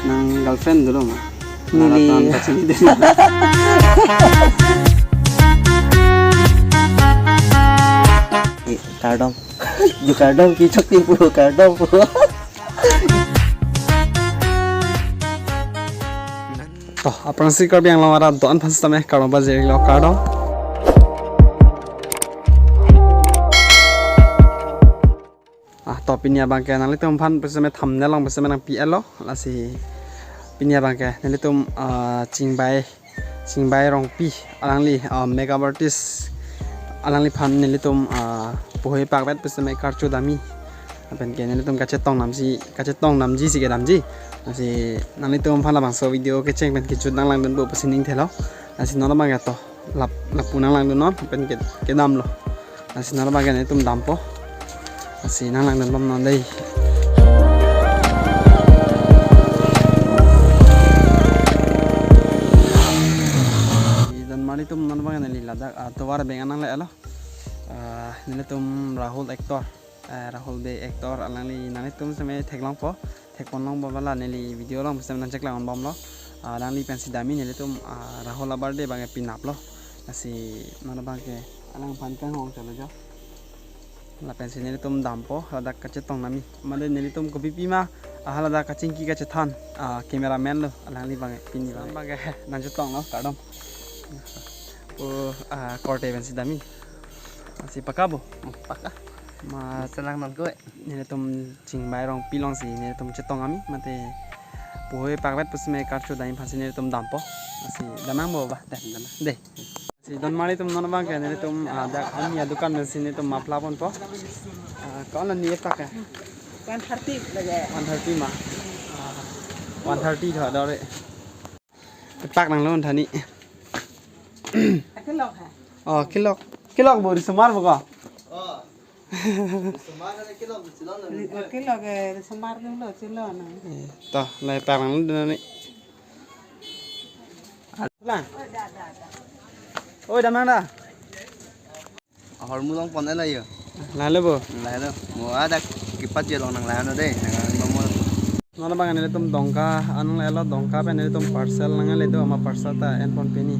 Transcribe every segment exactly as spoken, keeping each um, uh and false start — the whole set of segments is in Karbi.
Nang girlfriend dolo ma? Neli. Naraton pachini dolo. Eh, kardom. Ju kardom ki chok tim pu kardom pu. To, aphrangsi Karbi Anglong arat do-an aphan sitame kardom pajirlo, kardom. Ah, to pini abangke nanglitum aphan pusitame thumbnail along pusitame nangpi-etlo, lasi pini abangke nelitum, ah, Chingbai, Chingbai Rongpi alangli, ah, makeup artist alangliphan nelitum, ah, puhoi pakvet pusitame karcho damji. Lapen ke nelitum kachetong damji, kachetong damji si kedamji. Lasi nanglitum aphan labangso video kecheng pen kejut nanglangdunpo pusi ning thelo. Lasi non abangke to lap, lapu nanglangdunnon pen ke, kedamlo. Lasi non abangke nelitum dampo. Lasi nanglangdunbomnon dei. Donmarlitum non abangke neli ladak, ah, tovar beng an nangle-etlo. Ah, nelitum Rahul actor, eh, Rahul Bey actor alangli nanglitum sitame theklongpo, thekponlongpo bala neli video along pusitame nangcheklang-onbomlo. Ah, alangli pensi damji nelitum, ah, Rahul a-birthday abangke penaplo. Lasi non abangke alangphan kanghong chalo jo. Lapensi nelitum dampo, ladak kachetong damji. Mane nelitum kopipi ma, ah, ladak kachingki kachethan, ah, cameraman lo, alangli abangke pini abangke. Abangke nangchetonglo, kardom. Oh, ah, korte pensi damji. Lasi paka bo? Hmm, paka. Ma selang non ko. Nelitum Chingbai Rongpi alongsi nelitum chetong damji, mate puhoi pakvet pusitame karcho damji aphansi nelitum dampo. Lasi dam nangpo ba? Dam, dam. Dei. Lasi donmarlitum non abangke nelitum, ah, dak ami adukan pensi nelitum mapla ponpo. Ah, ko-an lo ne epak ke? One thirty lagi. One thirty ma? Ah, one thirty tho dore. Epak nanglo tha ne. Akilok ha? Oh, kilok. Kilok bo, risomar bo ko? Oh. Risomar na kilok, chilon na. Ri-, kilok, eh, risomar dolo, chilon na. Eh, to, lai epak nanglo ne. Lang. Oi, damnang da. Ahormu along pon-etlo yo. Lahelo bo? Lahelo. Mo adak kepatji along nanglang-etlo dei. Nang nomor. Non abang nelitum Dongka an nangle-etlo, Dongka pen nelitum parcel nangle do, ama parcel ta en pon pini.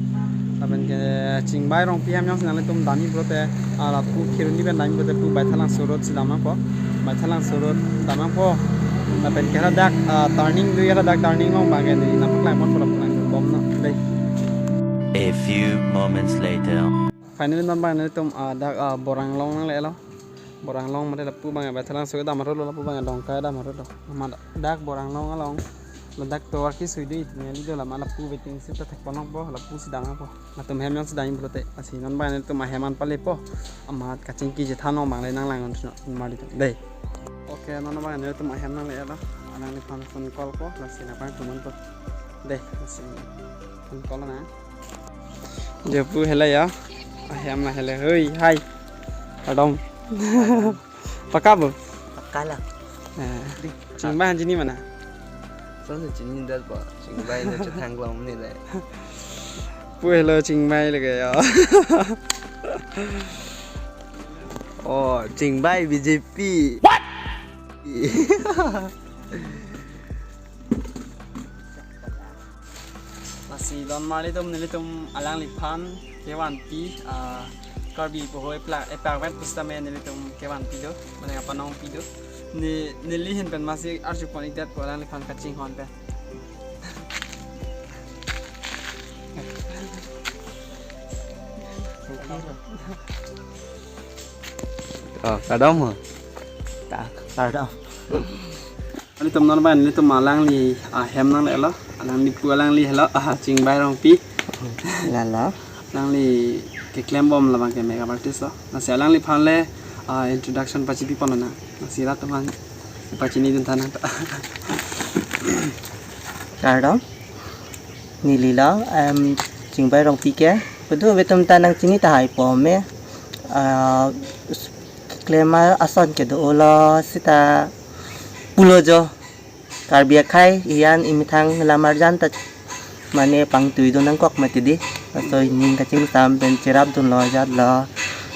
Lapen ke Chingbai Rongpi ahem jongsi nanglitum damji pulote, ah, lapu Kheroni pen damji pulote pu Baithalangso road si dam nangpo. Baithalangso road dam nangpo. Lapen ke ladak, ah, turning do, ladak turning along abangke neli nangpaklang ponpo, nangpaklangponnon dei. A few moments later. Finally non abang nelitum, ah, dak, ah, Boranglong nangle-etlo. Boranglong mate lapu abang Baithalangso kedam arlo, lapu abang Dongka kedam arlo. Amat dak Boranglong along, ladak tovar kesui dei, neli do lama lapu waiting shed ta thekponlongpo, lapusi dam nangpo. Latum ahem jongsi damji pulote, lasi non abang nelitum ahem an palepo. Amat kachingki chethan along abang le nanglang-etnon non mari dei. Okay, non abang nelitum ahem nangle-etlo. Alangliphan phone call po, lasi nangpangthum ponpo. Dei, lasi phone call nang. Jo pu helo ya. Ahem ma helo. Hoi, hai. Kardom. Paka bo? Paka lo. Eh, Chingbai aphan chini ma na? Lason chini det po. Chingbai ne chethang long ne le. Pu helo Chingbai lake ya. Oh, Chingbai B J P. What? Lasi donmarlitum nelitum alangliphan kevanpi, ah, Karbi puhoi pla-, epak pen pusitame nelitum kevanpi do, mane kapanongpi do. Ne, neli ahin pen masi arju pon-ik det po alangliphan kachinghon pen. Oh, kardom ho. Ta, kardom. Nelitum non abang nelitum alangli ahem nangle-etlo, alangli pu alangli helo, ah, Chingbai Rongpi. Lalo. Alangli keklembom labang ke makeup artist lo. Lasi alangliphan le, ah, introduction pachipi ponlo nang. Lasi rat aphan pachinidun tha nang. Kardom. Neli lo, em, Chingbai Rongpi ke. Kedo atum ta nangchini tahai po me. Ah, keklem ason kedo lo seta pulo jo. Karbi akhei, iyan imethang lamarjan ta mane pangtui do nangkok mati dei. Laso ining kachingsam pen cherapdunlo jatlo.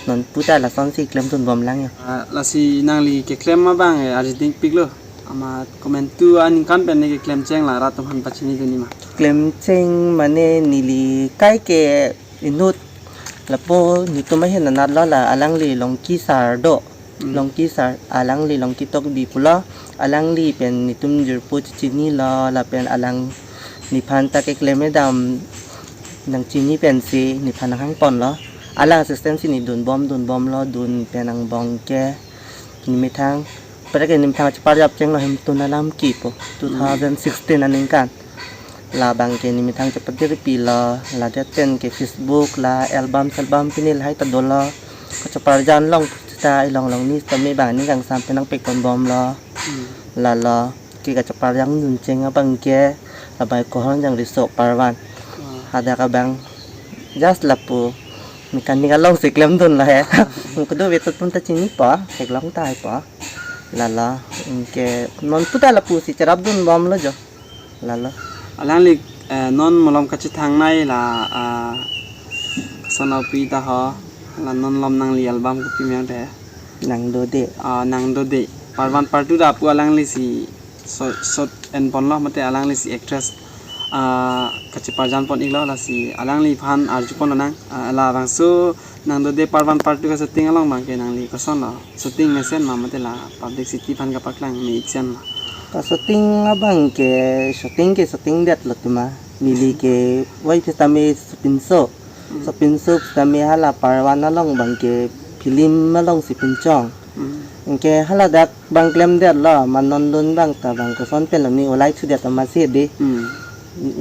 Non puta lasonsi klemdunbom lang ya. Ah, lasi nangli keklem abang, eh, arjiding piklo. Amat komantu aningkan pen ne keklem cheng la rat atum aphan pachini dun-ik ma? Klem cheng mane neli kaike inut lapu netum ahin anat lo la alangli Longki sir do. Hmm. Longki sir, alangli Longki Tokbi pulo, alangli pen netum jirpo chechinilo lapen alang nephan ta keklem kedam nangchini pensi nephan nanghang ponlo. Alang assistant si ne dunbom dunbomlo, dun pen angbong ke nemethang, pere ke nemethang cheparjap chenglo Hemtun Alam Kipu, two thousand sixteen aningkan. Labang ke nemethang chepadir pilo, ladet pen ke Facebook la album album pini lahai ta dolo. Kacheparjan long ta ilong long ni sitame bang ning kangsam pen nangpek ponbomlo. Hmm. Lalo ke kacheparjan dun cheng abang ke labai Kohorjang Riso Parvan. Wah. Hadak abang just lapu mechanic alongsi klemdunlo he. Kedo vetut pun ta chinipo, theklong tahaipo. Lalo, anke non puta lapusi cherapdunbomlo jo. Lalo. Alangli, eh, non malom kachethangnei la, ah, kosonlo pu ta ho, la non malom nangli album kopi amen te? Nang Dode. Ah, Nang Dode. Part one, part two ta pu alanglisi so-, shot en ponlo mate alanglisi actress, ah, kacheparjan pon-iklo, lasi alangliphan arju pon nang, ah, labangso Nang Dode part one part two ka shooting along abang ke nangli kosonlo? Shooting mesen ma mate la publicity aphan kapaklang me-ik sen ma? Ka shooting abang ke, shooting ke shooting detlo tema. Neli ke wai sitame sopinso. Hmm. Sopinso sitame hala part one along abang ke film alongsi pinchong. Hmm. Anke hala dak abang klemdetlo, ma non dun abang ta abang koson pen lo ne olai thudet amatsi dei. Hmm.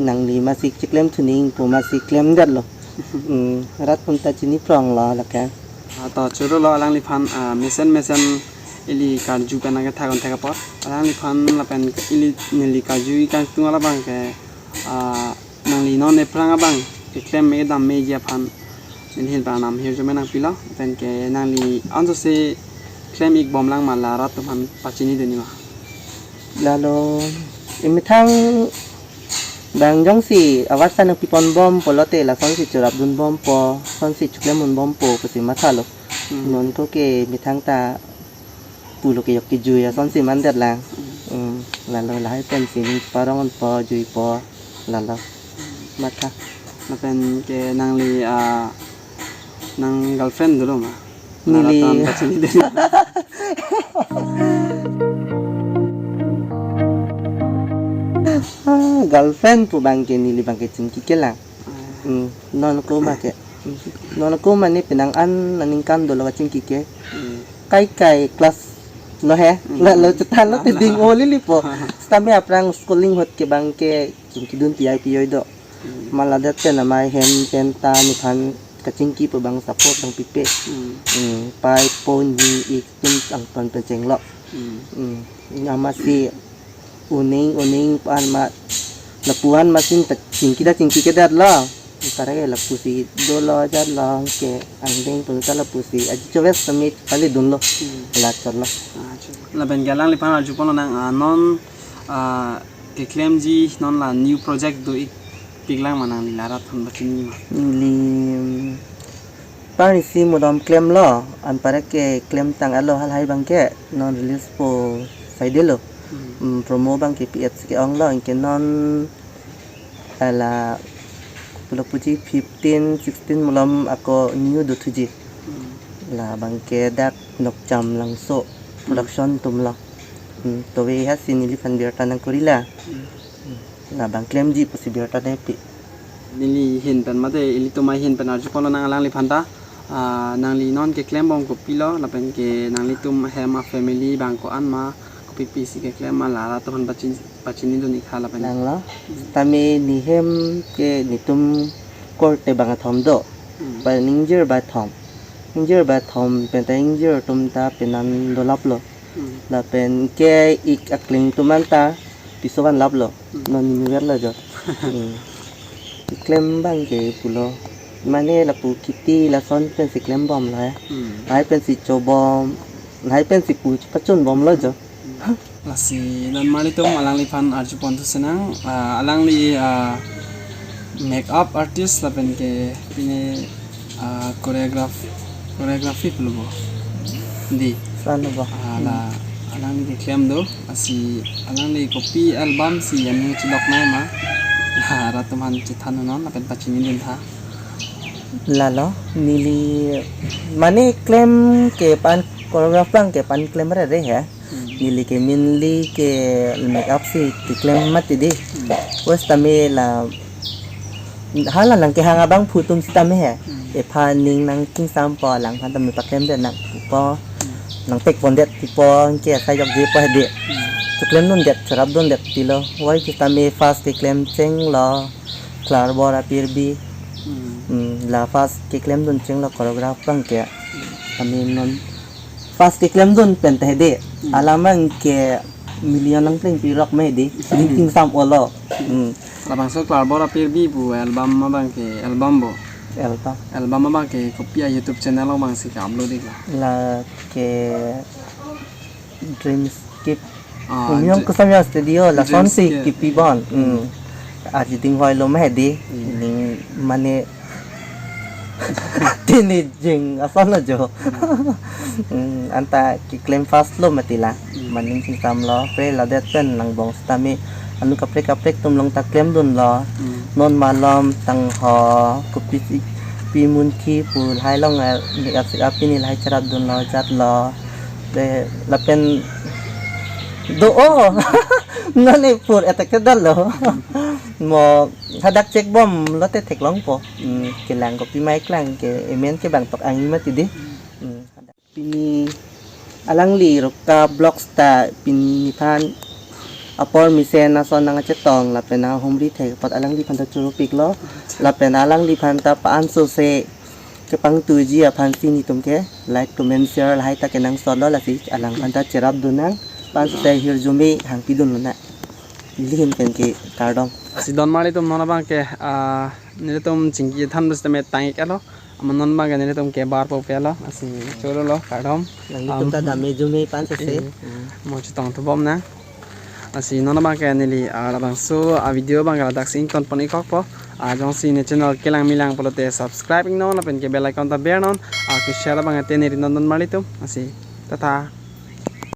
Nangli amatsi cheklem thuning pu amatsi klemdetlo. Hmm, rat atum ta chini pronglo lake. Ah, to chorolo alangliphan, ah, mesen mesen ili karju pen nangkethak-un thek apot. Alangliphan lapen ili neli karju ikang tung alabang ke, ah, nangli non ephrang abang keklem me kedam meji aphan neli ahin pen arnam ahirjume nangpilo, pen ke nangli ansose klem-ik bomlang ma la rat atum aphan pachini dun-ik ma? Lalo, emethang abang jongsi awarsa nangpi ponbom pulote lasonsi cherapdunbompo, lasonsi cheklem-unbompo pusi mathalo. Hmm. Non ko ke methang ta pulo ke yok kejui asonsi mandetlang. Hmm. Hmm, lalo lahai pensi ning parong-unpo, juipo, lalo. Matha. Lapen ke nangli, ah, nang girlfriend dolo ma? Neli. Naraton kachini dun. Ah, girlfriend pu abang ke neli abang ke chingki kelang. Ah. Hmm, non ko ma ke. Hmm, non ko mane penang an aningkan dolo kachingki ke. Hmm. Kai kai class lo he. Hmm. Lalo chethanlo te ding-o lili po. Sitame aphrang schooling ahut ke abang ke chingkidun pi ai pi oi do. Hmm. Ma ladet pen amei hem pen ta nephan kachingki pu abang support abang pipe. Hmm. Hmm, pai po ni ik tum angton pen chenglo. Hmm. Hmm. Amatsi uning uning pan ma lapu-an amatsi ta chingki ta chingki kedetlo. Tare ke lapusi dolo ajat long ke angdeng pu ta lapusi aji chowes sitame pali dunlo. Hmm. La chotlo. Ah, chot. Lapen ke alangliphan arju ponlo nang, ah, non, ah, keklemji non la new project do-ik piklang ma nangli la rat atum aphan pachini ma? Neli, mm, parisi malom klemlo, anparke klemtang alo halahai abang ke, non release po saidelo. Hmm. Mm, promo abang ke P H C ke-onglo, anke non hala pulo puji fifteen, sixteen malom ako new dothuji. Hmm. Labang ke dak Nokcham Langso, hmm, production atumlo. Hmm, towe hasi neliphan birta nangkorila. Hmm. Hmm. Labang klemji pusi birta nangpi. Neli ahin pen mate ilitum ahin pen arju ponlo nang alangliphan ta. Ah, nangli non keklembom kopilo, lapen ke nanglitum ahem afamily abang ko-an ma, kopi pisi keklem ma la rat atum aphan pachin-, pachini dun-ik ha lapen. Nanglo, hmm, sitame ne hem ke netum korte bangkethom do. Hmm. Ba ingjir bathom. Ingjir bathom pen ta ingjir atum ta penan dolaplo. Hmm. Lapen ke ik akling atum anta piso vanlaplo. Hmm. Non ne verlo jo. Hmm. Keklem abang ke pulo. Mane lapu kheti lason pensi klembomlo he. Hmm. Lahai pensi chobom. Lahai pensi pu pachunbomlo jo. Hmm. Lasi non marli atum alangliphan arju ponthu senang, ah, alangli, ah, makeup artist lapen ke pine, ah, choreograph, choreography pulo bo. Dei. Sano bo. Ah, la, hmm, Alangli keklem do, lasi alangli kopi album si anu chidok nai ma. La rat atum aphan chethan non, lapen pachini dun tha. Lalo, neli mane klem ke pan choreograph abang ke pan klem rere he. Hmm. Neli ke mainly ke make up si keklem mati di. Hmm. Wes tame la hala nangkehang abangphu atum sitame he. Hmm. Ephan ning nangkingsampo, alangphan tame paklemdet nangpo. Hmm. Nangpekpondet pipo, anke asai jokjepo hedi. Hmm. Choklem dundet, cherap dundet tilo. Wai sitame first keklem chenglo Klarbor Apirbi. Hmm. Hmm, la first keklem dun chenglo choreograph abang ke. Hmm. Tame non first keklem dun pen ta hedi. Hmm. Alam abang ke million nangpleng pirok ma hedi. Hmm. Ning kingsam olo. Hmm. Labangso Klarbor Apirbi pu album abang ke, album bo. Album. Album abang ke kopi a-YouTube channel along abang si ke-upload iklo? La ke Dreamscape. Ah, Umyong Dre-, Kusomyong Studio, lason si Dreamscape. Kipi bon. Hmm. Hmm. Arjuding hoilo ma hedi. Hmm. Ning mane tini jing ason lo jo. Hmm. Hmm, anta keklem first lo mati la. Hmm. Maning singsamlo, pre ladet pen nangbong sitame anu kaprek kaprek atum along ta klem dunlo. Hmm. Non malom tangho, kopi si pi Munki pu lahai along, eh, make up si up pini lahai cherap dunlo, jatlo. Te lapen do-o. Non epur etek kedal lo. Mo hadak chek bom lote theklongpo. Hmm, kelang kopi ma iklang ke emen ke bang tok angi mati di. Hmm. Pini alangli Roka Vlogs ta pini nephan apor mesen ason nangkachetong lapen nanghumri thek apot alangliphan ta choro piklo. Lapen alangliphan ta pa-anso se kepangtuji aphan si netum ke like, comment, share lahai ta kenangsot lo, lasi alangphan ta cherap dun nang, pa-anso se hirjume hangpi dun lonang. Neli ahin pen ke kardom. Lasi don marli atum, non abang ke, ah, nelitum chingki than bus tame tang ik-etlo. Amat non abang ke nelitum ke barpo pelo. Lasi choro lo, kardom. Nanglitum ta dame jume pa-anso se. Eh, mo chetong thu bom nang. Lasi non abang ke neli, ah, labangso, ah, video abang ke ladak si ingtonpon ik-okpo. Ah, jongsi ne channel kelang milang pulote subscribe iknon, lapen ke bell icon ta ber non. Ah, ke share abang ke teneri non don marli atum. Lasi, tata.